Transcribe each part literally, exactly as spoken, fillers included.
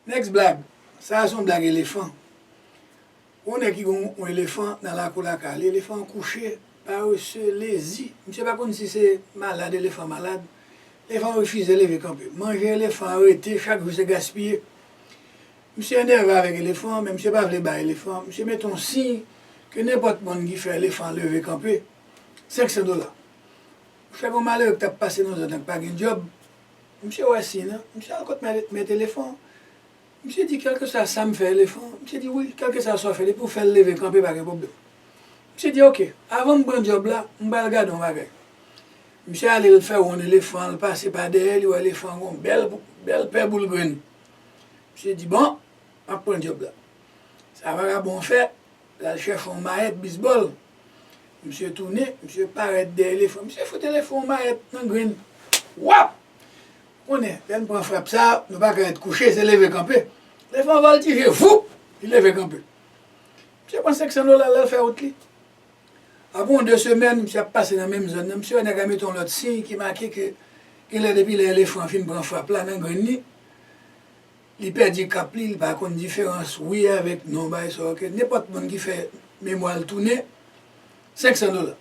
Next blag. Sa a se yon blag elefan. Yon nèg ki gen yon elefan nan lakou lakay li. Elefan an kouche, parese, lezi. Misye pa konn si se malad elefan malad. Elefan an refize leve kanpe. Manje elefan an rete, chak jou se gaspiye. Misye enève avèk elefan an, men misye pa vle bay elefan an. Misye mete yon siy ke nenpòt moun ki fè elefan an leve kanpe, senk san dola. Misye gen yon malere ki t ap pase nan zòn nan ki pa gen djòb. Misye wè siy nan. Misye al kot mèt, mèt elefan an. Misye di, kèlkeswa sa m fè elefan an, misye di, wi, kèlkeswa sa w fè, depi w fè l leve kanpe, pa gen pwoblèm. Misye di, oke, avan m pran djòb la, m pral gade yon bagay. Misye ale, l fè wonn elefan an, l pase pa dèyè, li wè elefan an gen yon bèl, bèl pè boul grenn. Misye di, bon, m ap pran djòb la. Sa vagabon an fè, l al chèche yon mayèt bizbòl. Misye tounen, misye parèt dèyè elefan. Misye fout elefan yon mayèt nan grenn. Wap! Konnen, lè n pran frap sa, nou pa ka ret kouche, se leve kanpe. Elefan vòltije, voup! Li leve kanpe. Misye pran senk san dola, l al fè wout li. Apre yon de semèn, misye ap pase nan menm zòn nan, misye wè nèg la mete yon lòt siy ki make ke genlè depi lè elefan an fin pran frap la nan grenn li, li pèdi kap li, li pa konn diferans wi avèk non, bagay sa yo ke nenpòt moun ki fè memwa l tounen, senk san dola.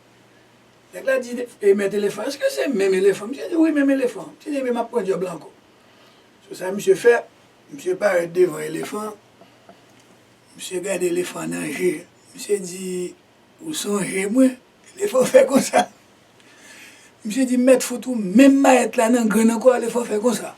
Nèg la di, e, mèt elefan, èske se menm elefan? Misye di, wi, menm elefan. Misye di, ebyen, m ap pran djòb la ankò. Se sa misye fè, misye parèt devan elefan, misye gade elefan nan je, misye di, ou sonje mwen? Elefan fè konsa. Misye di, mèt fout ou menm mayèt la nan grenn ankò, elefan fè konsa.